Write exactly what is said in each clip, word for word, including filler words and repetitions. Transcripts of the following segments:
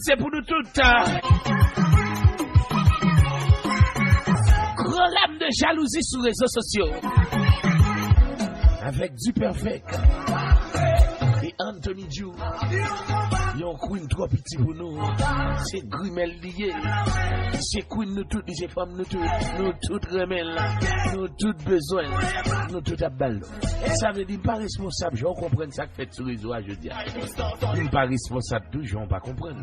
Se pou nou tout. Gran lam de jalouzi sou rezo sosyo. Avèk Duperfect e Anthony Ju. Yon queen twò piti pou nou. Se grimèl li ye. Se queen nou tout, li se fanm nou tout. Nou tout renmen l. Nou tout bezwen l. Nou tout ap ba l. Sa vle di, m pa responsab jan w konprann sa k fèt sou rezo a jodi a. M pa responsab tou jan w pa konprann.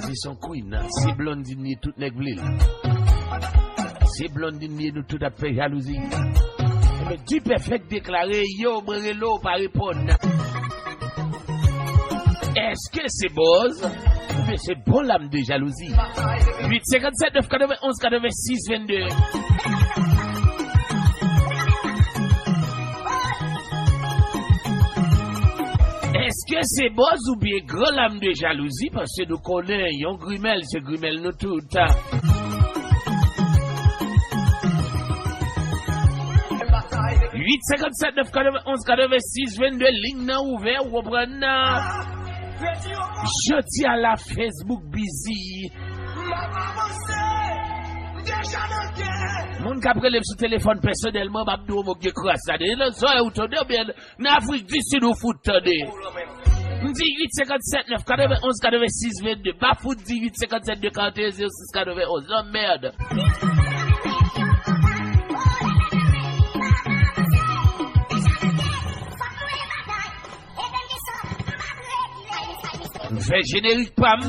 Se son queen, se Blondine li ye, tout nèg vle l. Se Blondine li ye, nou tout ap fè jalouzi. Ebyen, Duperfect deklare, yo, mwen rele w, ou pa reponn. Èske se buzz? Oubyen se bon lam de jalouzi? Uit senkant sèt nèf katrevenn onz katrevenn sis vennde. Èske se buzz oubyen gran lam de jalouzi? Paske nou konnen yon grimèl, se grimèl nou tout. Uit senkant sèt nèf katrevenn onz katrevenn sis vennde, liy nan ouvè, ou konprann nan. Jodi a la Facebook busy. Moun k ap rele m sou telefòn pèsonèlman, m ap di w, "Mo gen kras la." Depi nan zòrèy ou tande, oubyen nan Afrik di Sid ou fout tande. M di uit senkant sèt nèf katrevenn onz katrevenn sis vennde. M pa fout di uit senkant sèt nèf katrevenn onz katrevenn sis katrevenn onz. Non, mèd. M fè jenerik pa m.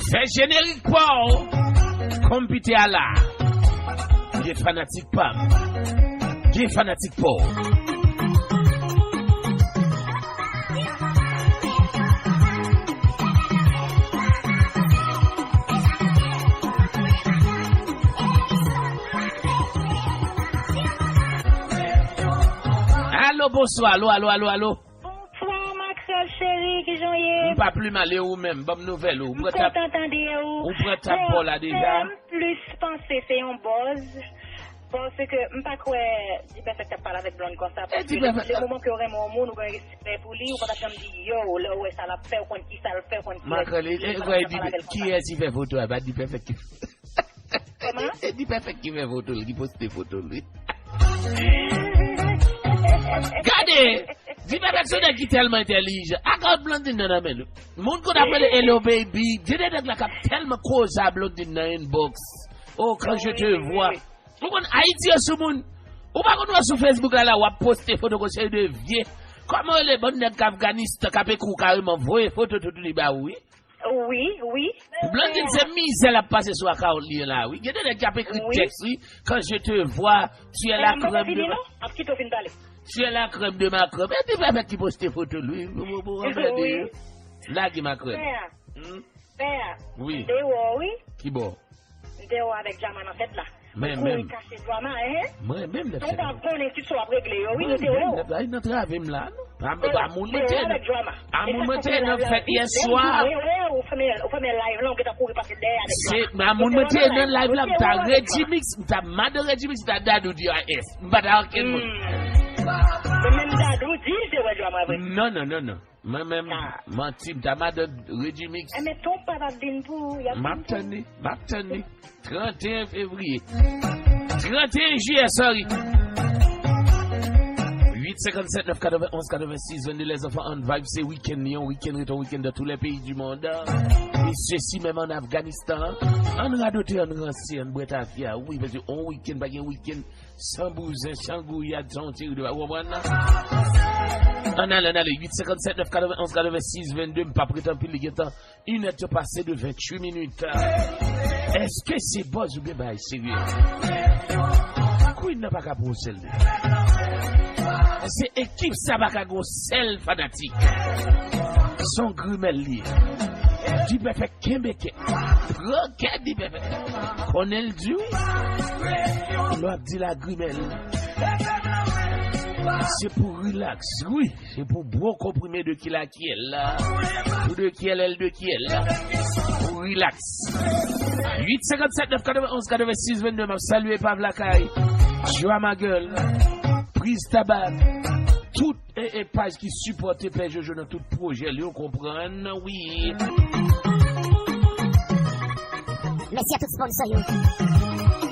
Fè jenerik pa w. Konpitè a la. Gen fanatik pa m. Gen fanatik pa w. Alo, bonswa. Alo, alo, alo, alo. Bonswa, Makrèl cheri, kijan w ye? M pa pli mal, e ou menm? Ban m nouvèl ou. Ou pran tab, ou pran tab pa w la deja? M kontan tande w. Bon, se m plis panse se yon buzz. Paske m pa kwè Duperfect t ap pale avèk Blonde konsa, paske depi le moman ke w renmen yon moun, ou gen respè pou li, ou pa t ap janm di yo, lè w wè sa l ap fè, ou konn kisa l fè, ou konn kiyès, Makrèl, e, e, kiyès ki fè foto a, pa Duperfect ki fè. Kòman? E Duperfect ki fè foto l, ki poste foto l, wi. Gade! Duperfect se yon nèg ki tèlman entèlijan. Akòd Blondine nan nan men nou. Moun konn ap rele Hello Baby. Gen de nèg la k ap tèlman koze a Blondine nan inbox. Oh, quand je te vois. Ou konn Ayiti yo sou moun. Ou pa konn wè sou Facebook la, la w ap poste foto kon seri de vye. Kòman rele bann nèg k Afganistan k ap ekri w kareman, voye foto tout li ba ou, wi. Wi, wi. Blondine, se mizè l ap pase sou akawont li an la, wi. Gen de nèg k ap ekri tèks, wi. Quand je te vois, tu es la crème de ma, tu es la crème de ma crème. E Duperfect ki poste foto l, wi. Bon, bon, bon, anmède yo. Lage ma crème. Pè a. Hmm? Pè a. Wi. M te wè w, wi. Ki bò? M te wè w avèk Djama nan fèt la. Mwen menm. Kouri kache Djama, hein? Mwen menm lè fèt. Ou pa konnen ki sa w ap regle yo, wi, nou te wè w. Mwen menm lè, ay, nan trave m la, non. A, a moun mwen te nan, a moun mwen te nan fèt yè swa. Ou fèmen, ou fèmen live la, ou gentan kouri pase dèyè avèk Djama. Se, a moun mwen te nan live la, m ta Regimix, m ta madan Regimix, m ta Dadou D R S. M pa ta okenn moun. Mwen menm Dadou di l te wè Djama vre. Non, non, non, non. Mwen menm, manti, m ta madan Regimix. Enben, ton pa p ap vin pou ou, y ap vin pou ou. M ap tann li, m ap tann li. Tranteyen fevriye. Tranteyen jiyè, sorry. Uit senkant sèt nèf katrevenn onz katrevenn sis vennde, les enfants, on vibe, se wikenn li, yon wikenn ret yon wikenn dans tous les pays du monde. Et ceci même en Afghanistan. Ann radote, ann ranse, ann bwè tafya, wi, paske yon wikenn pa gen wikenn san bouzen, san gouyad, san yon ti ri de, ou konprann nan? Ann ale, ann ale, uit senkant sèt nèf katrevenn onz katrevenn sis vennde, m p ap ret anpil, li gentan inè pase de venntuit minit. Èske se buzz oubyen bagay serye? Queen nan pa ka pran yon sèl de. Se ekip sa pa ka gen yon sèl fanatik. Se yon grimèl li ye. Duperfect kenbe kè. Pran kè Duperfect. Konnen l di wi. Lè w ap di la grimèl. Se pou rilaks, wi. Se pou bon konprime de kilakyèl la. Pou de kyèl, de kyèl. Pou rilaks. Uit senkant sèt nèf katrevenn onz katrevenn sis vennde, m ap salye Pav Lakay. Jwa Magèl. Priz Tabak. tout e, e paj ki sipòte Pè Jojo nan tout pwojè li, w konprann, wi. Mèsi a tout sponsor yo.